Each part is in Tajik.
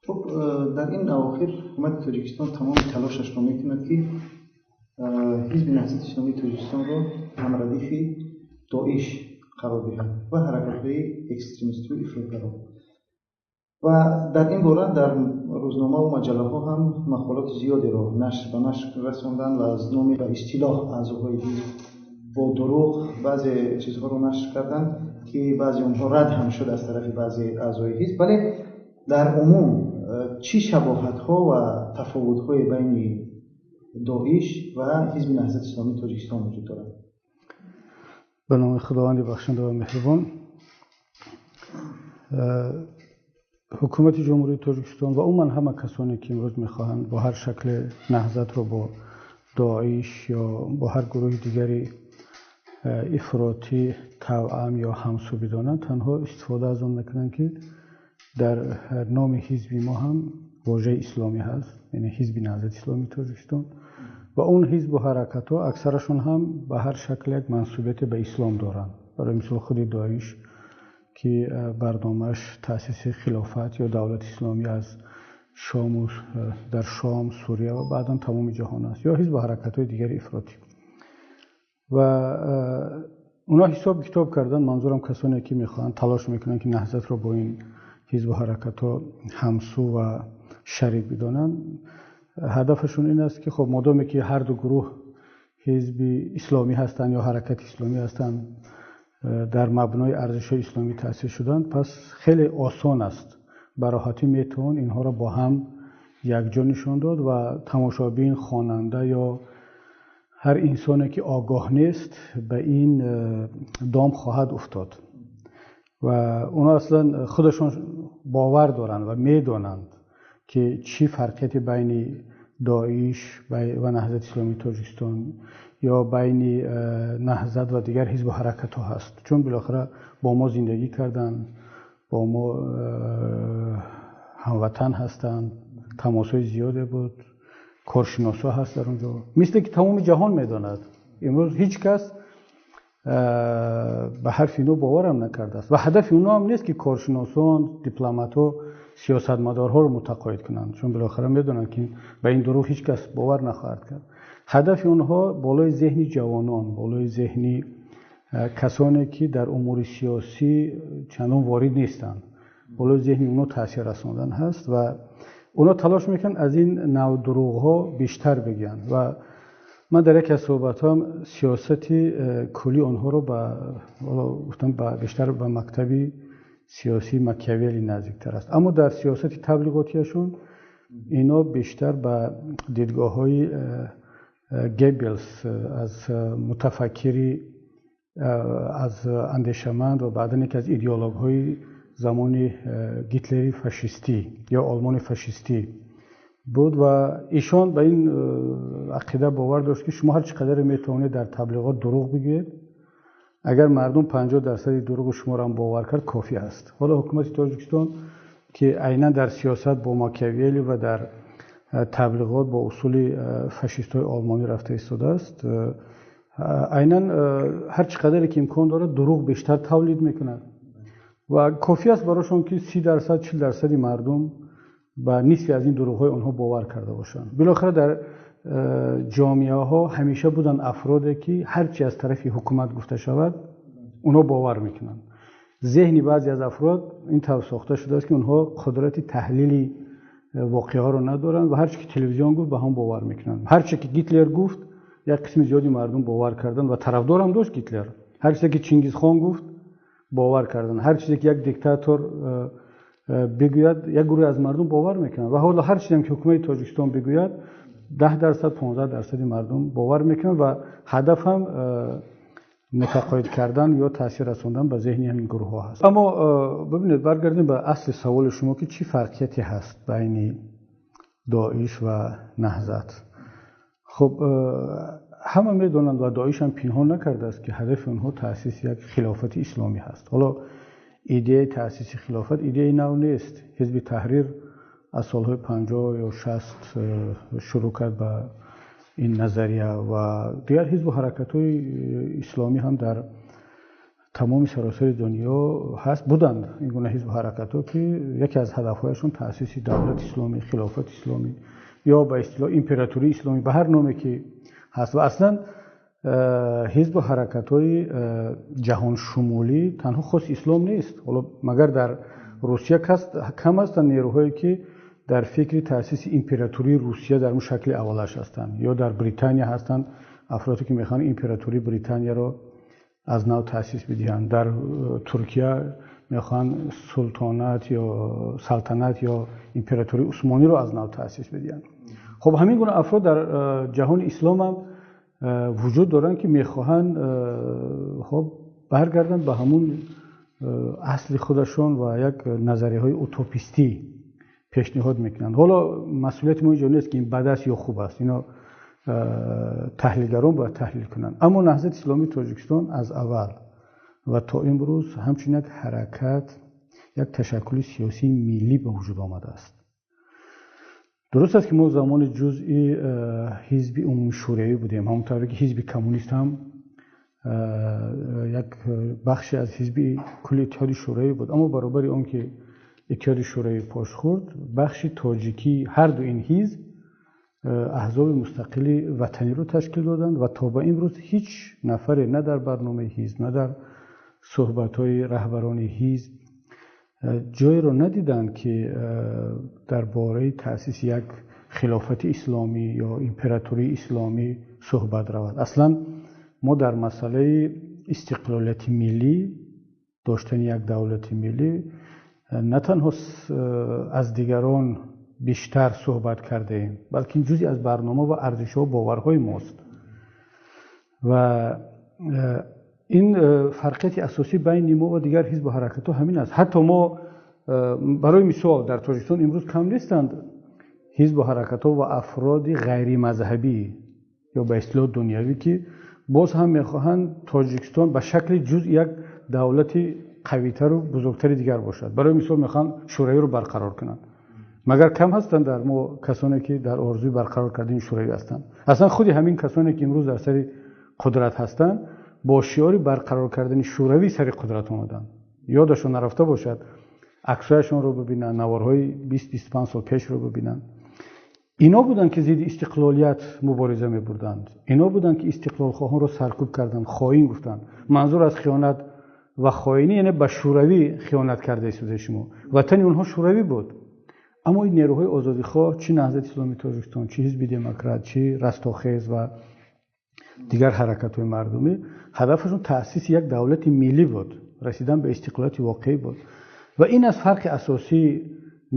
Хуб, дар ин авохир ҳукумати Тоҷикистон тамоми талошашро мекунад, ки Ҳизби Наҳзати Исломии Тоҷикистонро ҳамрадифи Доиш қарор диҳад ва ҳаракатҳои экстремистию ифротгаро. Ва дар ин бора дар рӯзномаву маҷаллаҳо ҳам мақолоти зиёдеро ба нашр расонданд ва аз номи ба истилоҳ аъзоҳои ҳизб бо дурӯғ баъзе чизҳоро нашр карданд, ки баъзе онҳо рад ҳам шуд аз тарафи баъзе аъзои ҳизб. Вале дар умум чӣ шабоҳатҳо ва тафовутҳое байни Доиш ва Ҳизби Наҳзати Исломии Тоҷикистон вуҷуд дорад? Ба номи Худованди бахшанда ва меҳрубон. Ҳукумати Ҷумҳурии Тоҷикистон ва умуман ҳама касоне, ки имрӯз мехоҳанд бо ҳар шакле Наҳзатро бо Доиш ё бо ҳар гурӯҳи дигари ифротӣ тавъам ё ҳамсу бидонанд, танҳо истифода аз он мекунанд, ки дар номи ҳизби мо ҳам вожаи исломӣ ҳаст, яъне Ҳизби Наҳзати Исломии Тоҷикистон, ва он ҳизбу ҳаракатҳо аксарашон ҳам ба ҳар шакл як мансубияте ба ислом доранд. Барои мисол, худи Доиш, ки барномааш таъсиси хилофат ё давлати исломӣ аз Шому дар Шом, Сурия ва баъдан тамоми ҷаҳон аст, ё ҳизбу ҳаракатҳои дигари ифротӣ. Ва онҳо ҳисоб китоб карданд, манзурам касоне, ки мехоҳанд, талош мекунанд, ки Наҳзатро бо ин ҳизбу ҳаракатҳо ҳамсу ва шарик бидонанд. Ҳадафашон ин аст, ки хуб, модоме ки ҳар ду гурӯҳ ҳизби исломӣ ҳастанд ё ҳаракати исломӣ ҳастанд, дар мабнои арзишҳои исломӣ таъсис шуданд, пас хеле осон аст, ба роҳатӣ метавон инҳоро бо ҳам якҷо нишон дод ва тамошобин, хонанда ё ҳар инсоне, ки огоҳ нест, ба ин дом хоҳад уфтод. Ва онҳо аслан худашон бовар доранд ва медонанд, ки чӣ фарқияте байни Доиш ва Наҳзати Исломии Тоҷикистон ё байни Наҳзат ва дигар ҳизбу ҳаракатҳо ҳаст, чун билохира бо мо зиндагӣ карданд, бо мо ҳамватан ҳастанд, тамосҳои зиёде буд, коршиносҳо ҳаст дар он ҷо, мисле ки тамоми ҷаҳон медонад. Имрӯз ҳеҷ кас ба ҳарфи инҳо боварам накардааст ва ҳадафи онҳо ҳам нест, ки коршиносон, дипломатҳо, сиёсатмадорҳоро мутақоид кунанд, чун билохира медонанд, ки ба ин дурӯғ ҳеҷ кас бовар нахоҳад кард. Ҳадафи онҳо болои зеҳни ҷавонон, болои зеҳни касоне, ки дар умури сиёсӣ чандон ворид нестанд, болои зеҳни онҳо таъсир расондан ҳаст ва онҳо талош мекунанд, аз ин нав дурӯғҳо бештар бигӯянд. Ва ман дар яке аз суҳбатҳоям сиёсати куллии онҳоро ба гуфтам, бештар ба мактаби сиёсии Макиавелли наздиктар аст, аммо дар сиёсати таблиғотияшон ино бештар ба дидгоҳҳои Геббелс, аз мутафаккири, аз андешаманд ва баъдан яке аз идеологҳои замони Гитлери фашистӣ ё Олмони фашистӣ буд. Ва ишон ба ин ақида бовар дошт, ки шумо ҳар чӣ қадаре метавонед дар таблиғот дурӯғ бигӯед, агар мардум 50% дурӯғи шуморо ҳам бовар кард, кофӣ аст. Ҳоло ҳукумати Тоҷикистон, ки айнан дар сиёсат бо Макиавелли ва дар таблиғот бо усули фашистҳои олмонӣ рафта истодааст, айнан ҳар чӣ қадаре ки имкон дорад, дурӯғ бештар тавлид мекунад ва кофӣ аст барошон, ки 30%, 40% мардум ба нисфи аз ин дурӯғҳои онҳо бовар карда бошанд. Билохира дар ҷомеаҳо ҳамеша буданд афроде, ки ҳар чи аз тарафи ҳукумат гуфта шавад, онҳо бовар мекунанд. Зеҳни баъзе аз афрод ин тавр сохта шудааст, ки онҳо қудрати таҳлили воқеаҳоро надоранд ва ҳар чи ки телевизион гуфт, ба ҳам бовар мекунанд. Ҳар чи ки Гитлер гуфт, як қисми зиёди мардум бовар карданд ва тарафдорам дошт Гитлер. Ҳар чизе ки Чингизхон гуфт, бовар карданд. Ҳар чизе ки як диктатор бигӯяд, як гурӯҳе аз мардум бовар мекунанд. Ва ҳоло ҳар чизе ки ҳукумати Тоҷикистон бигӯяд, 10%, 15% мардум бовар мекунанд ва ҳадаф ҳам мутақоид кардан ё таъсир расондан ба зеҳни ҳамин гурӯҳҳо ҳаст. Аммо бибинед, баргардем ба асли саволи шумо, ки чӣ фарқияте ҳаст байни Доиш ва Наҳзат. Хуб, ҳама медонанд ва Доиш ҳам пинҳон накардааст, ки ҳадафи онҳо таъсиси як хилофати исломӣ ҳаст. Ҳоло идеяи таъсиси хилофат идеяи нав нест. Ҳизби Таҳрир аз солҳои 50 ё 60 шурӯъ кард ба ин назария ва дигар ҳизбу ҳаракатҳои исломӣ ҳам дар Тамоми саросари дунё ҳаст буданд ин гуна ҳизбу ҳаракатҳо, ки яке аз ҳадафҳояшон таъсиси давлати исломӣ, хилофати исломӣ ё ба истилоҳ импературии исломӣ, ба ҳар номе ки ҳаст. Ва аслан ҳизбу ҳаракатҳои ҷаҳоншумулӣ танҳо хоси ислом нест. Ҳоло магар дар Русия кам ҳастанд нерӯҳое, ки дар фикри таъсиси импературии Русия дар он шакли аввалаш ҳастанд, ё дар Британия ҳастанд афроде, ки мехоҳанд импературии Британияро аз нав таъсис бидиҳанд, дар Туркия мехоҳанд султонат ё салтанат ё импературии Усмониро аз нав таъсис бидиҳанд. Хуб, ҳамин гуна афрод дар ҷаҳони ислом ҳам вуҷуд доранд, ки мехоҳанд хуб баргарданд ба ҳамун асли худашон ва як назарияҳои утопистӣ пешниҳод мекунанд. Ҳоло масъулияти мо инҷо нест, ки ин бад аст ё хуб аст, ино таҳлилгарон бояд таҳлил кунанд. Аммо Наҳзати Исломии Тоҷикистон аз аввал ва то имрӯз ҳамчун як ҳаракат, як ташаккули сиёсии миллӣ ба вуҷуд омадааст. Дуруст аст, ки мо замони ҷузъи ҳизби умумии шӯравӣ будем, ҳамон тавре ки ҳизби коммунист ҳам як бахше аз ҳизби кулли Иттиҳоди Шӯравӣ буд. Аммо баробари он ки Иттиҳоди Шӯравӣ пош хӯрд, бахши тоҷикии ҳар ду ин ҳизб аҳзоби мустақили ватаниро ташкил доданд ва то ба имрӯз ҳеҷ нафаре на дар барномаи ҳизб, на дар суҳбатҳои раҳбарони ҳизб ҷойеро надиданд, ки дар бораи таъсиси як хилофати исломӣ ё импературии исломӣ суҳбат равад. Аслан мо дар масъалаи истиқлолияти миллӣ, доштани як давлати миллӣ на танҳо аз дигарон бештар суҳбат кардаем, балки ин ҷузъе аз барнома ва арзишҳо ва боварҳои мост. Ва ин фарқияти асосӣ байни мо ва дигар ҳизбу ҳаракатҳо ҳамин аст. Ҳатто мо барои мисол дар Тоҷикистон имрӯз кам нестанд ҳизбу ҳаракатҳо ва афроди ғайримазҳабӣ ё ба истилоҳ дунявӣ, ки боз ҳам мехоҳанд Тоҷикистон ба шакли ҷузъи як давлати қавитару бузургтари дигар бошад. Барои мисол мехоҳанд Шӯравиро барқарор кунанд. Магар кам ҳастанд дар мо касоне, ки дар орзуи барқарор кардани Шӯравӣ ҳастанд? Аслан худи ҳамин касоне, ки имрӯз дар сари қудрат ҳастанд, бо шиори барқарор кардани Шӯравӣ сари қудрат омаданд. Ёдашон нарафта бошад, аксҳояшонро бибинанд, наворҳои 20-25 сол пешро бибинанд. Ино буданд, ки зидди истиқлолият мубориза мебурданд. Ино буданд, ки истиқлолхоҳонро саркӯб карданд, хоин гуфтанд. Манзур аз хиёнат ва хоинӣ яъне ба Шӯравӣ хиёнат карда истодаи шумо. Ватани онҳо Шӯравӣ буд. Аммо ин нерӯҳои озодихоҳ, чӣ Наҳзати Исломии Тоҷикистон, чӣ Ҳизби Демократ, чӣ Растохез ва дигар ҳаракатҳои мардумӣ, ҳадафашон таъсиси як давлати миллӣ буд, расидан ба истиқлолияти воқеӣ буд. Ва ин аз фарқи асосии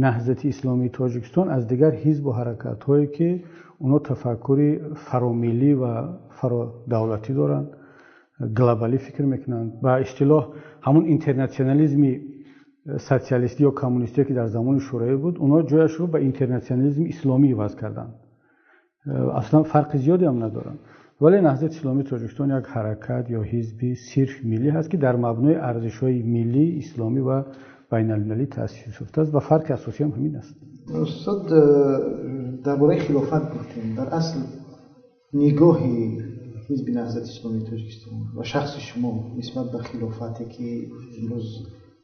Наҳзати Исломии Тоҷикистон аз дигар ҳизбу ҳаракатҳое, ки онҳо тафаккури фаромиллӣ ва фародавлатӣ доранд, глобалӣ фикр мекунанд. Ба истилоҳ ҳамун интернатсионализми социалистӣ ё коммунистӣ, ки дар замони Шӯравӣ буд, онҳо ҷояшро ба интернатсионализми исломӣ иваз карданд. Аслан фарқи зиёде ҳам надоранд. Вале Наҳзати Исломии Тоҷикистон як ҳаракат ё ҳизби сирф миллӣ ҳаст, ки дар мабнои арзишҳои миллӣ, исломӣ ва байналмилалӣ таъсис ёфтааст ва фарқи асосӣ ҳам ҳамин аст. Устод, дар бораи хилофат гуфтем. Дар асл нигоҳи ҳизби Наҳзати Исломии Тоҷикистон ва шахси шумо нисбат ба хилофате, ки имрӯз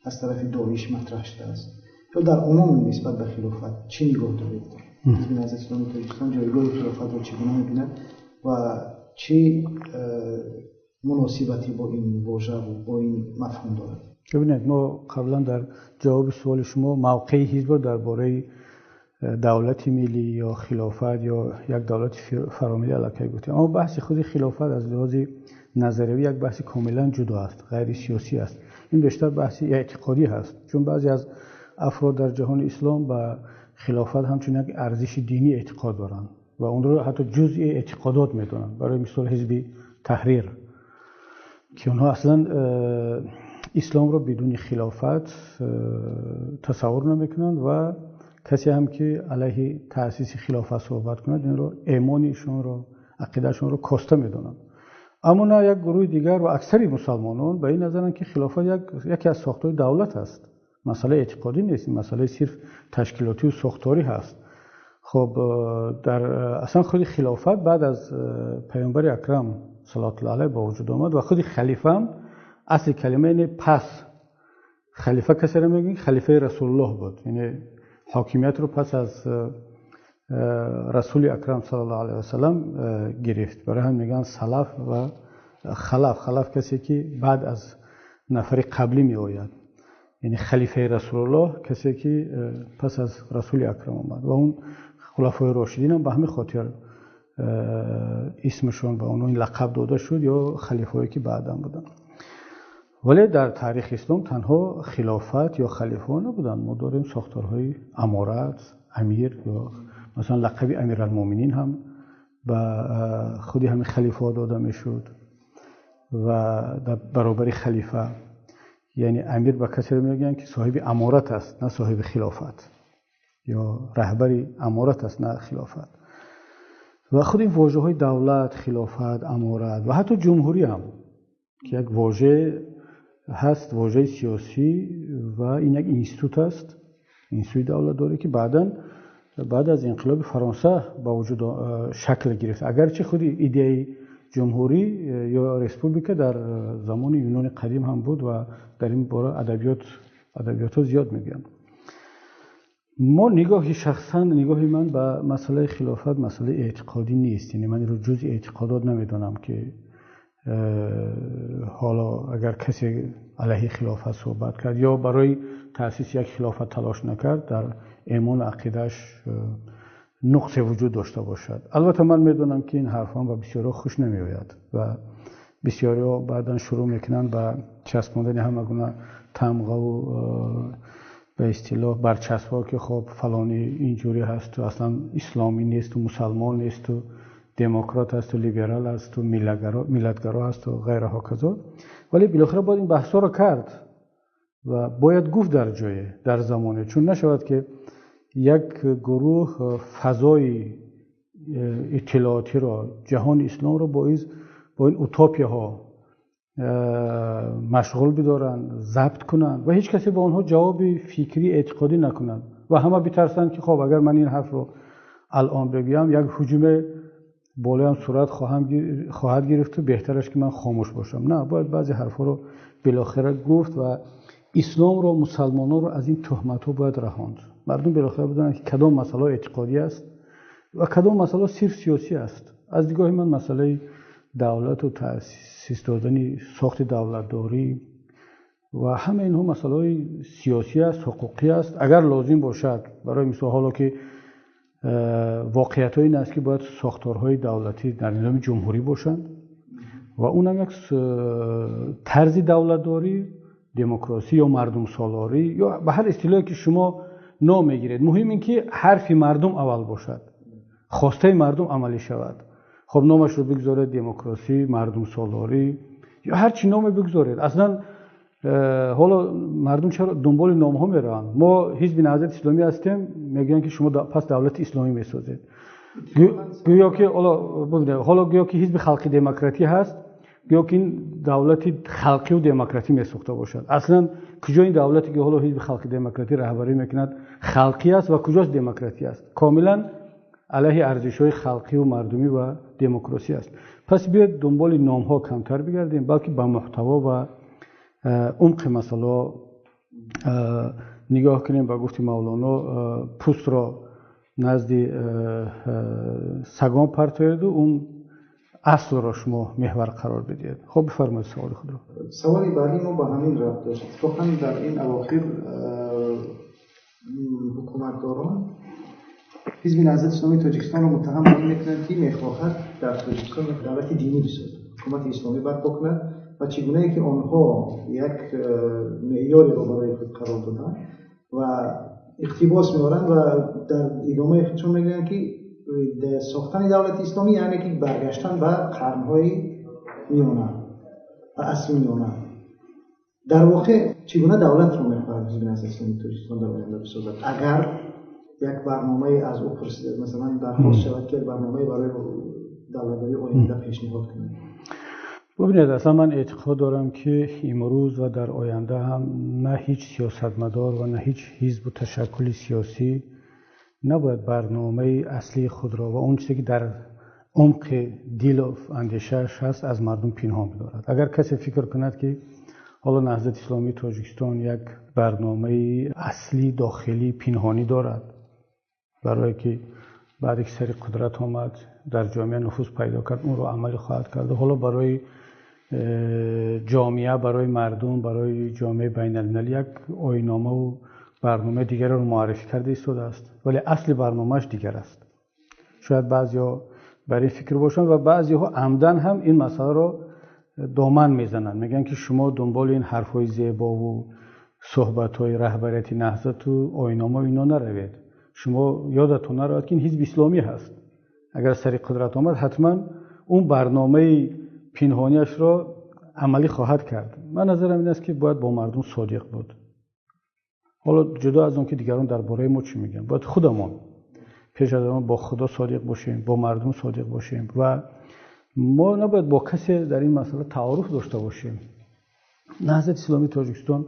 аз тарафи Доиш матраҳ шудааст, ё дар умум нисбат ба хилофат чӣ нигоҳ доред? Ҳизби Наҳзати Исломии Тоҷикистон ҷойгоҳи хилофатро чӣ гуна мебинад ва чӣ муносибате бо ин вожа ва бо ин мафҳум дорад? Бибинед, мо қаблан дар ҷавоби суоли шумо мавқеи ҳизбро дар бораи давлати миллӣ ё хилофат ё як давлати фаромиллӣ аллакай гуфтем. Аммо баҳси худи хилофат аз лиҳози назариявӣ як баҳси комилан ҷудо аст, ғайрисиёсӣ аст. Ин бештар баҳси эътиқодӣ ҳаст, чун баъзе аз афрод дар ҷаҳони ислом ба хилофат ҳамчун як арзиши динӣ эътиқод доранд ва онро ҳатто ҷузъи эътиқодот медонанд. Барои мисол ҳизби Таҳрир, ки онҳо аслан исломро бидуни хилофат тасаввур намекунанд ва касе ҳам ки алайҳи таъсиси хилофат суҳбат кунад, инро имони ишонро, ақидаашонро коста медонанд. Аммо на як гурӯҳи дигар ва аксари мусалмонон ба ин назаранд, ки хилофат яке аз сохторҳои давлат аст. Масъалаи эътиқодӣ нест, ин масъалаи сирф ташкилотӣ ва сохторӣ ҳаст. Хоб, дар аслан худи хилофат баъд аз паёмбари акрам саллаллоҳу алайҳи ба вуҷуд омад ва худи халифа ҳам Асли калима яъне пас. Халифа касеро мегӯянд, халифаи Расулуллоҳ буд, яъне ҳокимиятро пас аз Расули Акрам саллаллоҳу алайҳи васаллам гирифт. Барои ҳам мегӯянд салаф ва халаф. Халаф касе ки баъд аз нафари қаблӣ меояд, яъне халифаи Расулуллоҳ касе ки пас аз Расули Акрам омад ва он хулафои рошидин ҳам ба ҳамин хотир исмашон ба онҳо ин лақаб дода шуд ё халифаҳое ки баъдан буданд. Вале дар таърихи ислом танҳо хилофат ё халифаҳо набуданд. Мо дорем сохторҳои аморат, амир ё масалан лақаби Амиралмӯъминин ҳам ба худи ҳамин халифаҳо дода мешуд ва дар баробари халифа, яъне амир ба касе мегӯянд ки соҳиби аморат аст, на соҳиби хилофат, ё раҳбари аморат аст, на хилофат. Ва худи ин вожаҳои давлат, хилофат, аморат ва ҳатто ҷумҳурӣ ҳам ки як вожа ҳаст, вожаи сиёсӣ, ва ин як институт аст, институти давлатдорӣ ки баъдан баъд аз инқилоби Фаронса ба вуҷуд шакл гирифт. Агарчи худи идеяи ҷумҳурӣ ё республика дар замони Юнони қадим ҳам буд ва дар ин бора адабиётҳо зиёд мегӯянд. Мо нигоҳи шахсан, нигоҳи ман ба масъалаи хилофат масъалаи эътиқодӣ нест. Яъне ман инро ҷузъи эътиқодот намедонам ки ҳоло агар касе алайҳи хилофат суҳбат кард ё барои таъсиси як хилофат талош накард, дар имон ва ақидааш нуқсе вуҷуд дошта бошад. Албатта ман медонам ки ин ҳарфҳо ба бисёриҳо хуш намеояд ва бисёриҳо баъдан шурӯъ мекунанд ба часпондани ҳама гуна тамға ва ба истилоҳ барчаспҳо ки хуб фалонӣ инҷурӣ ҳаст ва асло исломӣ нест ва мусулмон нест ва демократ аст ва либерал аст ва миллатгаро аст ва ғайра ҳоказо. Вале билохира бояд ин баҳсҳоро кард ва бояд гуфт дар ҷое, дар замоне, чун нашавад ки як гурӯҳ фазои иттилоотиро, ҷаҳони исломро бо ин утопияҳо машғул бидоранд, забт кунанд ва ҳеҷ касе ба онҳо ҷавоби фикрӣ эътиқодӣ накунад ва ҳама битарсанд ки хуб агар ман ин ҳарфро алон бигӯям як ҳуҷуми болоям сурат хоҳад гирифт ва беҳтар аст ки ман хомӯш бошам. На, бояд баъзе ҳарфҳоро билохира гуфт ва исломро, мусулмононро аз ин туҳматҳо бояд раҳонд. Мардум билохира бидонанд ки кадом масъала эътиқодӣ аст ва кадом масъала сирф сиёсӣ аст. Аз нигоҳи ман масъалаи давлат ва таъсис додани сохти давлатдорӣ ва ҳамаи инҳо масъалаҳои сиёсӣ аст, ҳуқуқӣ аст. Агар лозим бошад, барои мисол ҳоло ки воқеиятҳо ин аст ки бояд сохторҳои давлатӣ дар низоми ҷумҳурӣ бошанд ва он ҳам як тарзи давлатдорӣ, демократия ё мардумсолорӣ ё ба ҳар истилоҳе ки шумо ном мегиред. Муҳим ин ки ҳарфи мардум аввал бошад, хостаи мардум амалӣ шавад. Хуб номашро бигзоред демократия, мардумсолорӣ ё ҳар чӣ номе бигзоред. Аслан ҳоло мардум чаро дунболи номҳо мераванд? Мо Ҳизби Наҳзати Исломӣ ҳастем, мегӯянд ки шумо пас давлати исломӣ месозед. Гӯё ки ҳоло бубинед, ҳоло гӯё ки Ҳизби Халқи Демократӣ ҳаст, гӯё ки ин давлати халқӣ ва демократӣ месохта бошад. Аслан куҷо ин давлате ки ҳоло Ҳизби Халқи Демократӣ раҳбарӣ мекунад халқӣ аст ва куҷост демократӣ аст? Комилан алайҳи арзишҳои халқӣ ва мардумӣ ва демократӣ аст. Пас биёед дунболи номҳо камтар бигардем, балки ба муҳтаво ва умқи масъалаҳо нигоҳ кунем. Ба гуфти Мавлоно, пӯстро назди сагон партоед ва он аслро шумо меҳвар қарор бидиҳед. Хуб бифармоед саволи худро. Саволи баъдии мо ба ҳамин рабт дошт. Иттифоқан дар ин авохир ҳукуматдорон Ҳизби Наҳзати Исломии Тоҷикистонро муттаҳам ба ин мекунанд ки мехоҳад дар Тоҷикистон як давлати динӣ бисозад, ҳукумати исломӣ барпо кунад ва чӣ гунае ки онҳо як меъёреро барои худ қарор доданд ва иқтибос меоранд ва дар идомаи худшон мегӯянд ки сохтани давлати исломӣ яъне ки баргаштан ба қарнҳои миёна, ба асри миёна. Дар воқеъ чӣ гуна давлатро мехоҳад Ҳизби Наҳзати Исломии Тоҷикистон дар оянда бисозад? Агар як барномае аз ӯ пурсида, масалан дархост шавад ки як барномае барои давлатдории оянда пешниҳод кунад. Бубинед, асло ман эътиқод дорам ки имрӯз ва дар оянда ҳам на ҳеҷ сиёсатмадор ва на ҳеҷ ҳизбу ташаккули сиёсӣ набояд барномаи аслии худро ва он чизе ки дар умқи дилу андешааш ҳаст аз мардум пинҳон бидорад. Агар касе фикр кунад ки Ҳоло Наҳзати Исломии Тоҷикистон як барномаи аслӣ дохилӣ пинҳонӣ дорад, барое ки баъде ки сари қудрат омад, дар ҷомеа нуфуз пайдо кард, онро амалӣ хоҳад кард. Ҳоло барои ҷомеа, барои мардум, барои ҷомеаи байналмилалӣ як оинома ва барномаи дигарро муаррифӣ карда истодааст, вале асли барномааш дигар аст. Шояд баъзеҳо бар ин фикр бошанд ва баъзеҳо амдан ҳам ин масъаларо доман мезананд, мегӯянд ки шумо дунболи ин ҳарфҳои зебо ва суҳбатҳои раҳбарияти Наҳзат ва оинома ва ино наравед. Шумо ёдатон наравад ки ин ҳизби исломӣ ҳаст. Агар сари қудрат омад, ҳатман он барномаи пинҳониашро амалӣ хоҳад кард. Ман назарам ин аст ки бояд бо мардум содиқ буд. Ҳоло ҷудо аз он ки дигарон дар бораи мо чӣ мегӯянд, бояд худамон пеш аз он бо Худо содиқ бошем, бо мардум содиқ бошем ва мо набояд бо касе дар ин масъала таъоруф дошта бошем. Наҳзати Исломии Тоҷикистон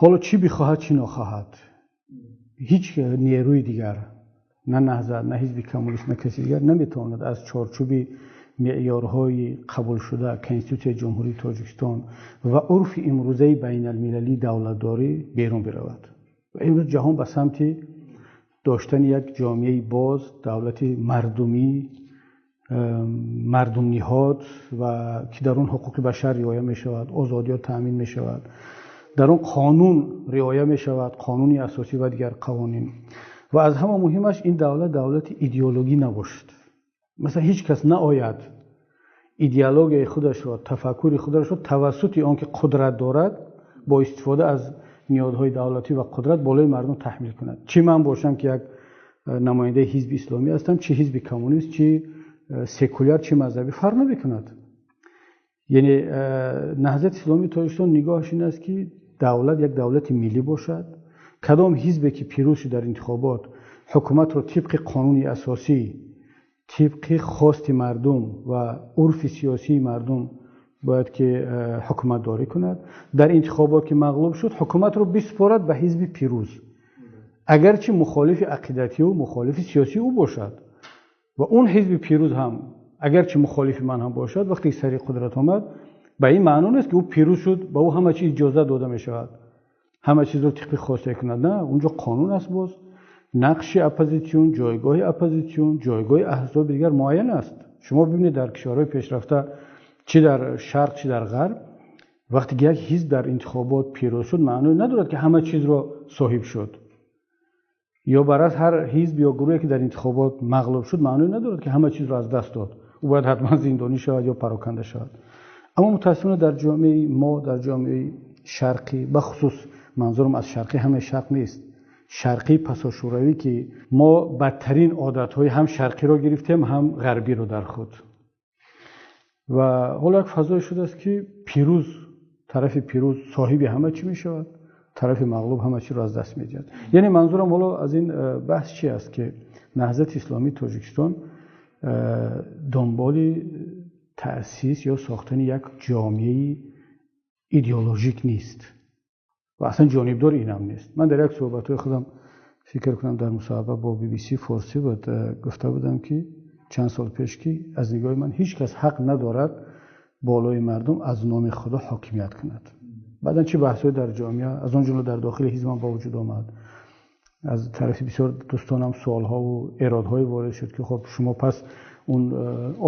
ҳоло чӣ бихоҳад, чӣ нахоҳад, ҳеҷ нерӯи дигар, на Наҳзат, на ҳизби коммунист, на каси дигар наметавонад аз чорчӯби меъёрҳои қабулшуда Конститутсияи Ҷумҳурии Тоҷикистон ва урфи имрӯзаи байналмилалии давлатдорӣ берун биравад. Ва имрӯз ҷаҳон ба самти доштани як ҷомеаи боз, давлати мардумӣ, мардумниҳод ва ки дар он ҳуқуқи башар риоя мешавад, озодиҳо таъмин мешавад, дар он қонун риоя мешавад, қонуни асосӣ ва дигар қавонин. Ва аз ҳама муҳимаш ин давлат давлати идеологӣ набошад. Масалан, ҳеҷ кас наояд идеологияи худашро, тафаккури худашро тавассути он ки қудрат дорад, бо истифода аз ниҳодҳои давлатӣ ва қудрат болои мардум таҳмил кунад. Чӣ ман бошам ки як намояндаи ҳизби исломӣ ҳастам, чӣ ҳизби коммунист, чӣ секуляр, чӣ мазҳабӣ, фарқ намекунад. Яъне Наҳзати Исломии Тоҷикистон нигоҳаш ин аст ки давлат як давлати миллӣ бошад. Кадом ҳизбе ки пирӯз шуд дар интихобот, ҳукуматро тибқи қонуни асосӣ, тибқи хости мардум ва урфи сиёсии мардум бояд ки ҳукуматдорӣ кунад. Дар интихобот ки мағлуб шуд, ҳукуматро биспорад ба ҳизби пирӯз, агарчи мухолифи ақидатӣ ӯ, мухолифи сиёсии ӯ бошад. Ва он ҳизби пирӯз ҳам агарчи мухолифи ман ҳам бошад, вақте сари қудрат омад, ба ин маъно нест ки ӯ пирӯз шуд, ба ӯ ҳама чиз иҷоза дода мешавад, ҳама чизро тибқи хосте кунад. На, онҷо қонун аст, боз нақши оппозитсион, ҷойгоҳи оппозитсион, ҷойгоҳи аҳзоби дигар муайян аст. Шумо бибинед дар кишварҳои пешрафта, чӣ дар шарқ, чӣ дар ғарб, вақте ки як ҳизб дар интихобот пирӯз шуд, маъное надорад ки ҳама чизро соҳиб шуд. Ё баръакс, ҳар ҳизб ё гурӯҳе ки дар интихобот мағлуб шуд, маъное надорад ки ҳама чизро аз даст дод. Ӯ бояд ҳатман зиндонӣ шавад ё пароканда шавад. Аммо мутаассифона дар ҷомеаи мо, дар ҷомеаи шарқӣ, бахусус манзурам аз шарқӣ ҳамаи шарқ нест, шарқии пасошӯравӣ, ки мо бадтарин одатҳои ҳам шарқиро гирифтем, ҳам ғарбиро дар худ. Ва ҳоло як фазое шудааст ки пирӯз, тарафи пирӯз соҳиби ҳама чӣ мешавад, тарафи мағлуб ҳама чиро аз даст медиҳад. Яъне манзурам ҳоло аз ин баҳс чи аст ки Наҳзати Исломии Тоҷикистон дунболи таъсис ё сохтани як ҷомеаи идеологик нест ва аслан ҷонибдори ин ҳам нест. Ман дар як суҳбатҳои худам фикр кунам дар мусоҳиба бо BBC форсӣ буд, гуфта будам ки чанд сол пеш ки аз нигоҳи ман ҳеҷ кас ҳақ надорад болои мардум аз номи Худо ҳокимият кунад. Баъдан чӣ баҳсҳое дар ҷомеа, аз он ҷумла дар дохили ҳизбам ба вуҷуд омад. Аз тарафи бисёр дӯстонам суолҳову эродҳое ворид шуд ки хоб шумо пас он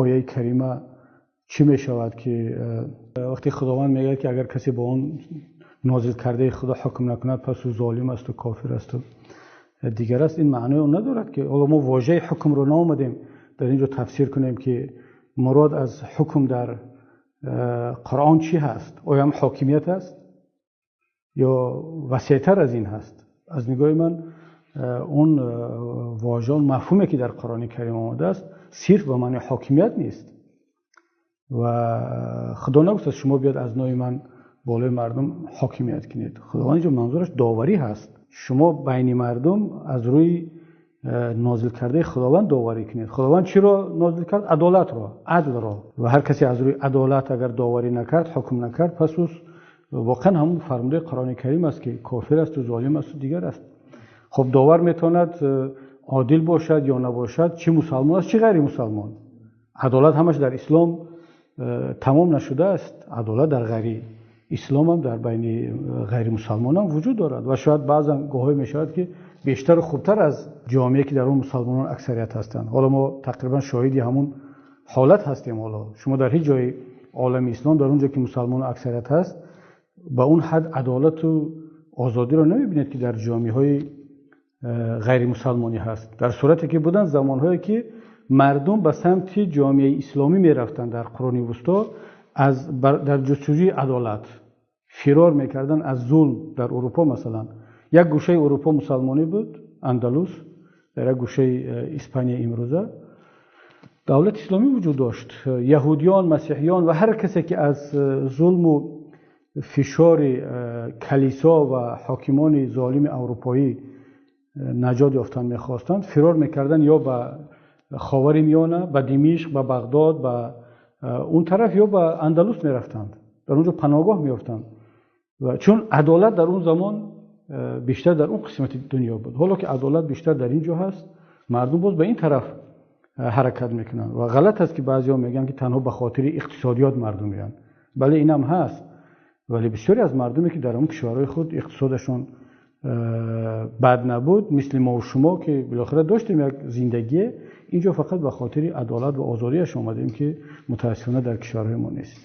ояи карима чӣ мешавад ки вақте Худованд мегӯяд ки агар касе бо он нозил кардаи Худо ҳукм накунад, пас ӯ золим аст ва кофир аст ва дигар аст. Ин маънои он надорад ки ҳоло мо вожаи ҳукмро наомадем дар инҷо тафсир кунем ки мурод аз ҳукм дар Қуръон чӣ ҳаст? Оё ҳам ҳокимият аст ё васеътар аз ин ҳаст? Аз нигоҳи ман он вожа, он мафҳуме ки дар Қуръони Карим омадааст, сирф ба маънои ҳокимият нест. Ва Худо нагуфтааст шумо биёд аз номи ман болои мардум ҳокимият кунед. Худованд инҷо манзураш доварӣ ҳаст. Шумо байни мардум аз рӯи нозил кардаи Худованд доварӣ кунед. Худованд чиро нозил кард? Адолатро, адлро. Ва ҳар касе аз рӯи адолат агар доварӣ накард, ҳукм накард, пас ӯ воқеан ҳамон фармудаи Қуръони Карим аст ки кофир аст ва золим аст ва дигар аст. Хоб довар метавонад одил бошад ё набошад, чӣ мусалмон аст, чӣ ғайри мусалмон. Адолат ҳамаш дар ислом тамом нашудааст, адолат дар ғайри ислом ҳам дар байни ғайримусалмонон вуҷуд дорад ва шояд баъзан гоҳҳое мешавад, ки бештару хубтар аз ҷомеа, ки дар он мусалмонон аксарият ҳастанд. Ҳоло мо тақрибан шоҳиди ҳамун ҳолат ҳастем. Ҳоло шумо дар ҳеҷ ҷои олами ислом, дар он ҷо ки мусалмонон аксарият ҳаст, ба он ҳад адолату озодиро намебинед, ки дар ҷомеаҳои ғайримусалмонӣ ҳаст. Дар сурате ки буданд замонҳое, ки мардум ба самти ҷомеаи исломӣ мерафтанд дар Қуруни Вусто аз дар ҷустуҷӯи адолат, фирор мекарданд аз зулм дар Урупо. Масалан, як гӯшаи Урупо мусалмонӣ буд, Андалус, дар як гӯшаи Испания имрӯза давлати исломӣ вуҷуд дошт. Яҳудиён, масеҳиён ва ҳар касе, ки аз зулму фишори калисо ва ҳокимони золими аврупоӣ наҷот ёфтан мехостанд, фирор мекарданд ё ба Ховари Миёна, ба Димишқ, ба Бағдод, ба он тараф, ё ба Андалус мерафтанд, дар он ҷо паноҳгоҳ меёфтанд. Ва чун адолат дар он замон бештар дар он қисмати дунё буд. Ҳоло ки адолат бештар дар ин ҷо ҳаст, мардум боз ба ин тараф ҳаракат мекунанд. Ва ғалат аст, ки баъзеҳо мегӯянд, ки танҳо ба хотири иқтисодиёт мардум меоянд. Бале, ин ҳам ҳаст, вале бисёре аз мардуме, ки дар он кишварҳои худ иқтисодашон бад набуд, мисли мо ва шумо, ки билохира доштем як зиндагие, инҷо фақат ба хотири адолат ва озодиаш омадем, ки мутаассифона дар кишварҳои мо нест.